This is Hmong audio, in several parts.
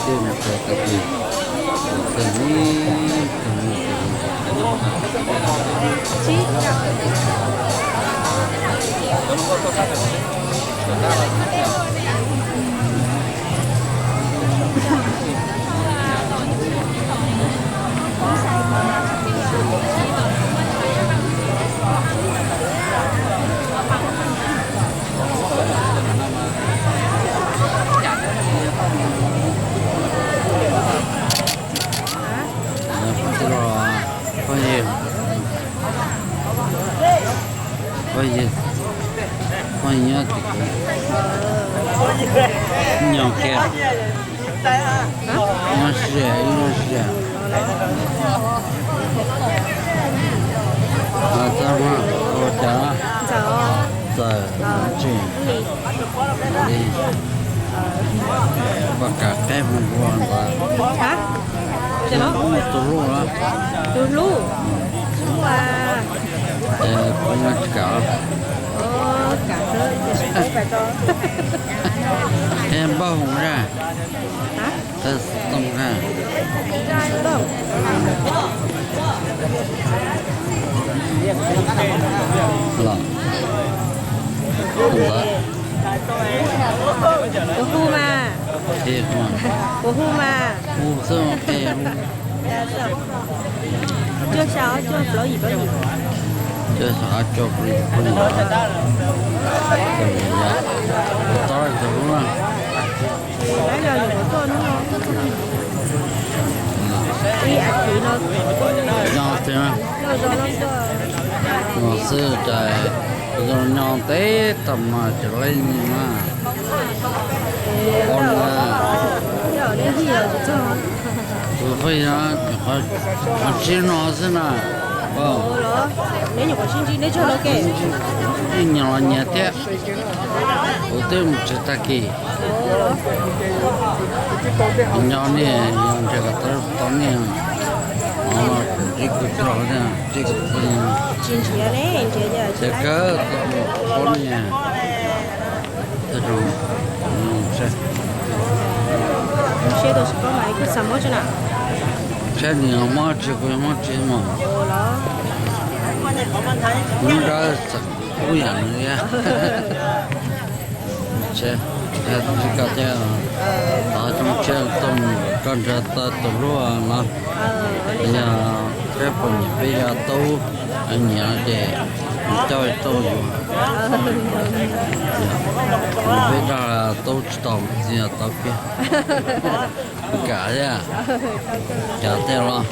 Tej mus txog tag kis, txog ib tug mus txog. Phooj ywg, phooj ywg, phooj ywg nyob tim kuv, nyob kiag, nyob sia, nyob sia. Txawm, txawm, tsis li, poj kam qeb mus ua ntawd. Tus hlub los? Tus hlub, hlub a. Kuv tsis kam. Qeb npauj mus na. Qeb xov tooj na. Los, ntawd. Kuv hu mas. Kuv hu mas. Hu xwb. Cuaj xya ob cuaj plaub yim plaub yim. Cuaj xya ob cuaj plaub yim plaub yim. Tos tus hlub. Ib as thiv no, nyob xwb, nyob xwb cas, nyob ntev tag mas tsis laib ni mas. Ua na, tus pheej yog qhov tsis no xwb na. Ib nyiam los nyiam thiab. Kuv twb mus tsis tag kis. Nyob niaj yog nrhiav kom tau tau niaj, ib kuv tso thiab tsis kuv pheej, ces kawg tau mus pab niaj. Thawj zaug, saib tus koj mas kuj xav mob tsis na. Saib nws mob tsis, kuv mob tsis mas. Nyob dawb xeem kub yam nws thiab. Tsis koj thiab, tov xyoo tshiab tuaj mus koj nrhiav tau tus hlub los, yog peb puas nyiam peb yog tub, nyiam ces coj tuaj yuav. Peb dag tub tsis tau, txiv tau kiag. Kam thiab, kam thiab los.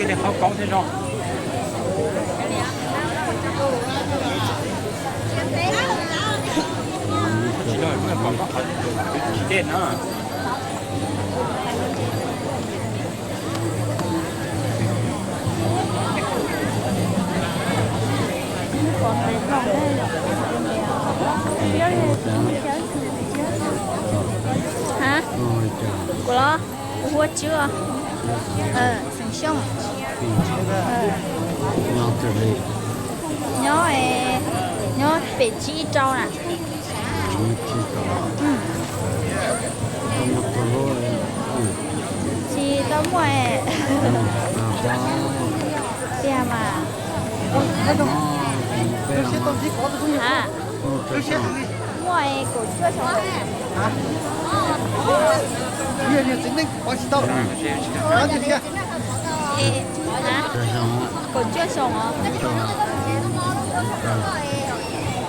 Tej qhov kauv thiab zoo. Tsis loj, pom koj qhov tsis dej no. Hab, kuv los, kuv hu ua Tswb, xeem Xyooj. Nyob, nyob pem tsib rau na. Tsis tau muaj tiag mas. Ha, muaj kaum cuaj xyoo. Ha, kaum cuaj xyoo os.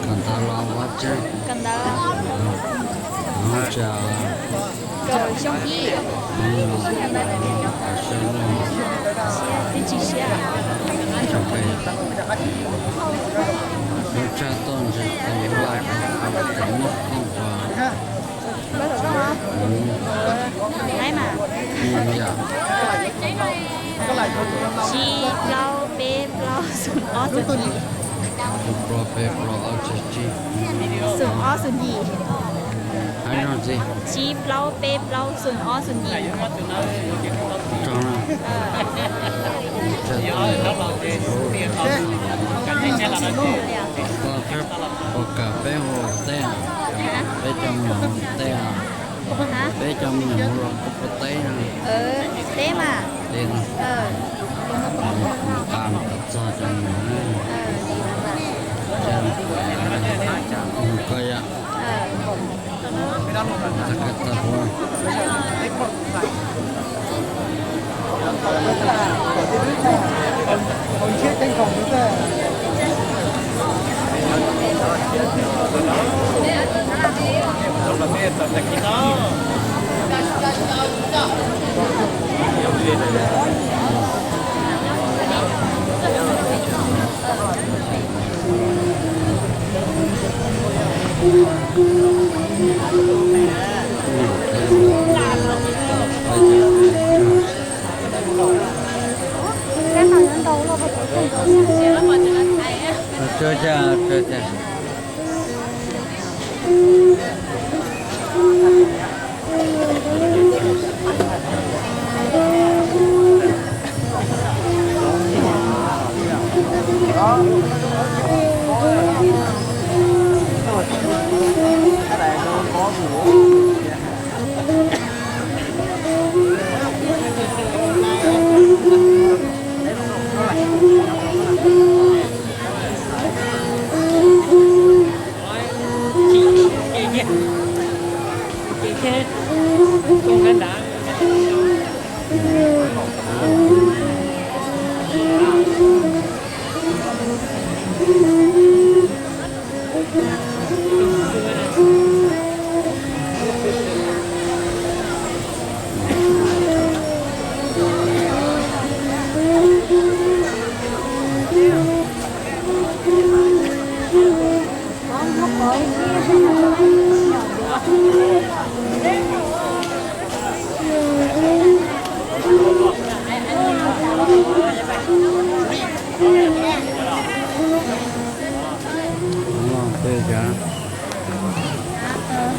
Kawm ntawv los ua tsev. Kawm ntawv. Kaum xyoo ib. Twb tsis siab. Lub tshaj toj ntsis tau laj cov muab qoj ua. Tsis plaub peb plaub. Ob xoom yim. Ib plaub peb plaub ob tsib tsib. Xoom ob xoom yim. Hais no txiv. Tsib plaub peb plaub xoom ob xoom yim. Tso na. Pos kam peb hua teb a, peb cov me nyuam hua teb a, peb cov me nyuam hua los kuj pub teb na. Teb mas. Teb no. Nqa mus kom txog cov me nyuam na. Koj yog. Tso ca, tso ca.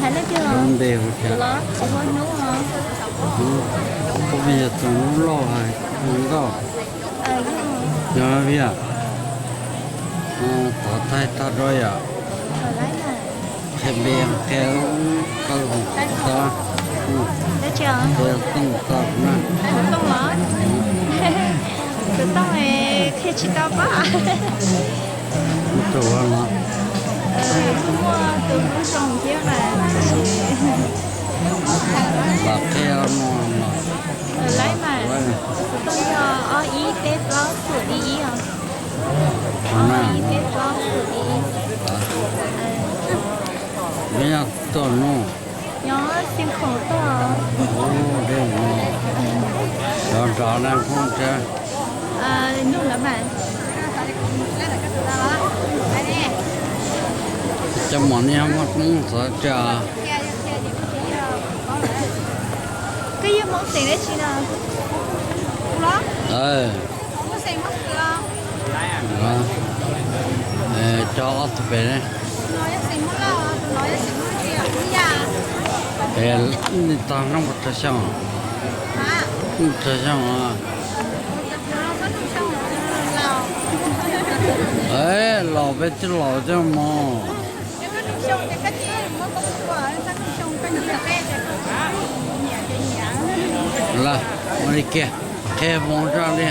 Hais lub npe hu cas? Koj yog tus lub loj hais nkauj. Yog vim tov taig tag rau yom. Qhia npe qhia koj tod. Qhia tooj tod na. Tus tooj qhia tsis tau pab. Tus no muaj tus hlub zoo thiab mas. Los qhia no. Lawv mas tus tooj yog ob ib peb plaub xum ib ib os. Ob ib peb plaub xum ib ib. Nyob tuaj no. Nyob Xeev Khuam tuaj. Cov nrov na phooj ywg. Nug lawv mas. Cov mom no muaj Hmoob txhua tsav. Koj yog Hmoob xeem dab tsi no? Cov ob tug pem ne. Tog no puas rau xyoo? Rau xyoo. Laus peb twb laus coj mog. Lawm, ua li kiag, qhia hmoov zoj li,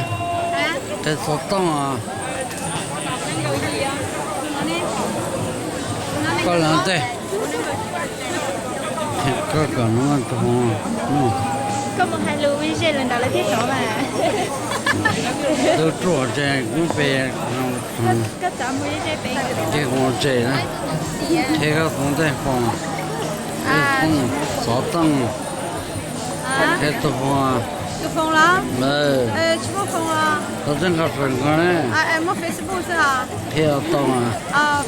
qhia xov tooj os. Koj lawv tej, koj kom no tus hmoov, koj mus hais lus ua ze lawm ntawd lawv thiaj tov mas. Twb ruaj ze kub pe, koj txav mus ze pem, ces ua ze na, qhia koj xov tooj, xov tooj, qhia tus hmoov. Tsis muaj phone los? Tsis muaj phone los? Tau txij nqa fem nkaus ne. Muaj Facebook xwb os. Qhia tau mas.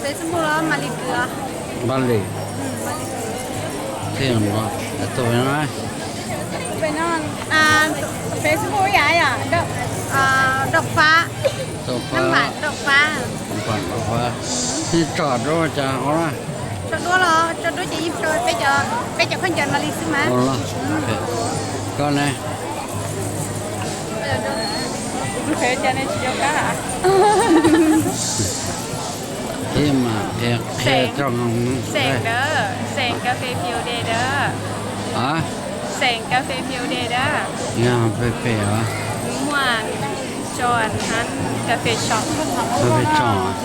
Facebook los Malis Kwv os. Malis. Qhia no, tus no. Facebook yam yom, Dawm Fab. Dawm Fab. Nab npam Dawm Fab. Tso duab cas ua na? Tso duab los tso duab ces yeej tso peb cov, peb cov khaub ncaws no li xwb mas. Ua los, koj ne? Ib mas qhia qhia tso. Xeem dawb, xeem cà phê field day dawb. Xeem cà phê field day dawb. Yog pem pem os. Muaj tso hnab cà phê shop. Cà phê shop.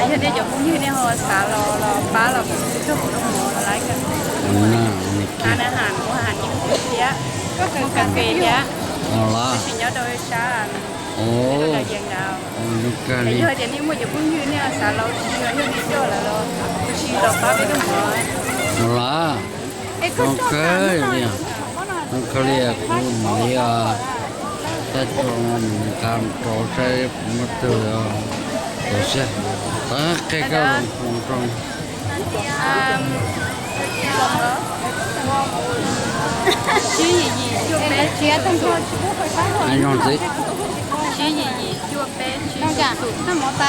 Yog nej cov phooj ywg nej ho xav los los pab los kuv tug rau hauv no lawm. Ahan, ua ahan thiab, muaj cà phê thiab. Tab sis nyob rau sab, yog tias nej muaj cov phooj ywg nej xav los ua si los yog nej coj lawv los ua si los pab peb rau hauv no. Ua li, zoo kawg li, kuv mam li tag tso nqa rau saib puas muaj twg. Tus siab, qhia koj zoo rau.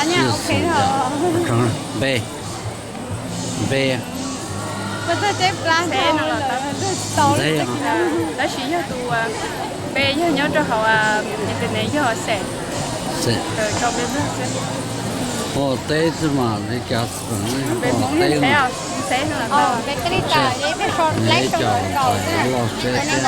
Ib, xum, npe, npe. Tab sis yog tus npe yog nyob rau hauv internet yog xeem. Pom teb xwb mas li cas xeem, pom teb. Cov loj seb thiab.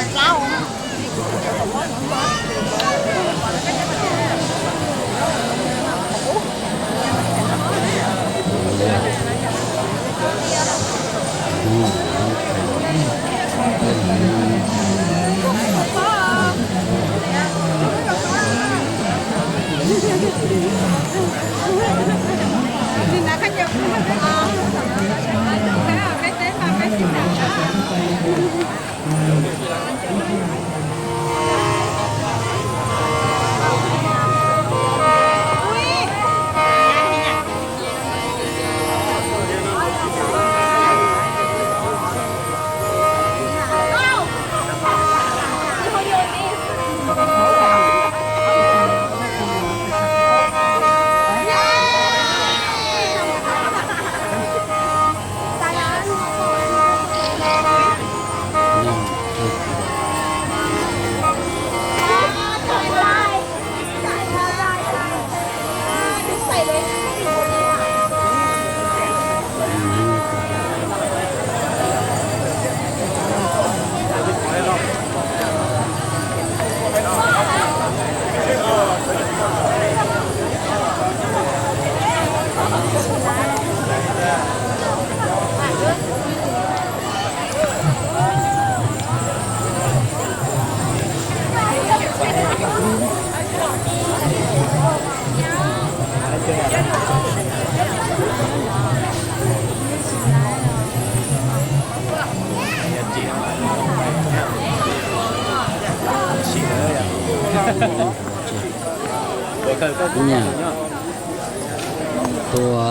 Tua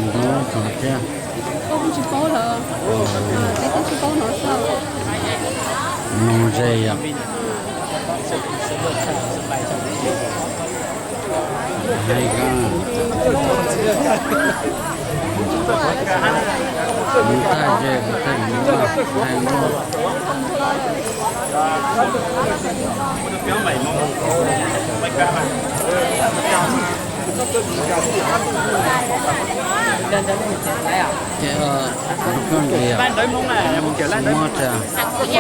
ntoo xov thiab. Koj kuj tsis paub lawm. Peb twb tsis paub no xwb. Noo ze yom. Hais koj, mus tag ze kuv tej mus hais no. Ces koj ntiag, mob tsa, npe, nub,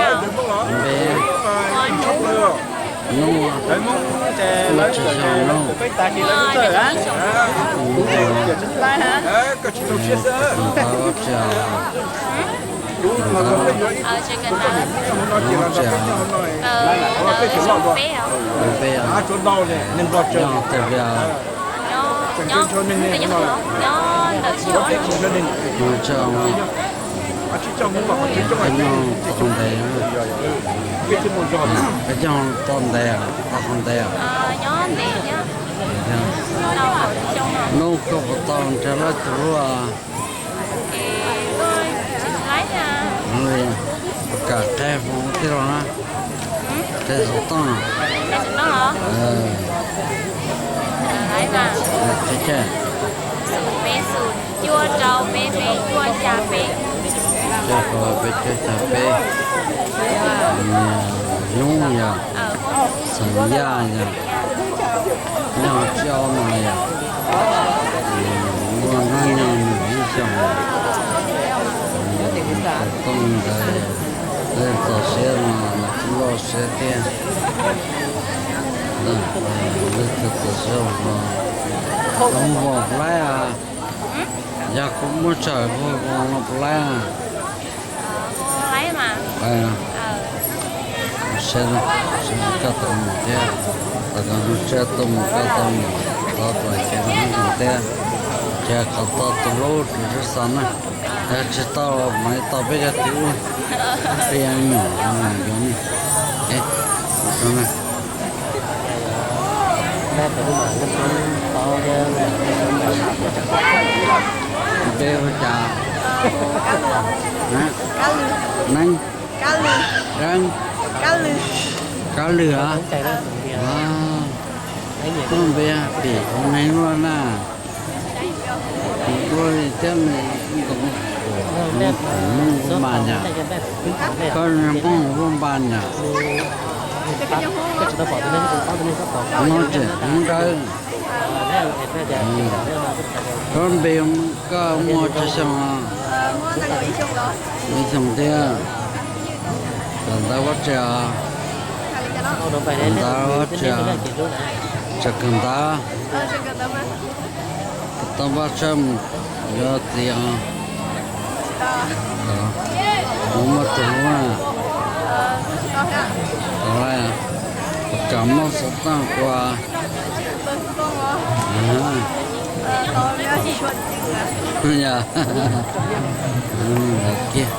ua tsis xyoo nub, ua tsis xyoo nub tsa, npe, nyob tag via, nyob tsa, nyob tau qhov ntev, peb coj tau ntev, tau qhov ntev. Nub koj puas tau nrhiav lawv tus hlub? Puas kam qhia hmoov tij laug na? Qhia xov tooj. Peb cov xav peb, Hnub yog, Xeem Yaj yog, nyob tsib ob no yog, muaj hnub nyoog nws ib xyoos, tau tooj ntawd, peb txog siab no nws kuj loj siab thiab. Leej twg txog siab no, hu vos puas laib a? Yog kuv muab tsawm hu vos no puas laib a? Laib, seb koj tau mus thiab, tau koj mus seb tuaj mus koj tau mus tau tuaj ces mus thiab, ces kom tau tus hlub tus sib xav na. Yog tsis tau los mas tau peb cov twv ub, peb nyuam yuav ne. Peb hu cas? Neeb, Deeb, Kab Lwg a? Koj npe pim kuv neeg luaj na. Kuv thiab nws nkoos, Hmoob Npab Npas nyom, koj Hmoob Npab Npas nyom, Hmoob tseem Hmoob Dawb. Koj npe, koj muaj tsawg xyoo? Ib xyoos thiab. Kawm ntawv ua tsi os? Kawm ntawv ua tsi os? Tseem kawm ntawv. Tau npaj tsheb mus yuav txiv os? Kuv muaj tus hlub na. Puas kam muab xov tooj kuv? Yog, ntawd, ntawd, ntawd kiag.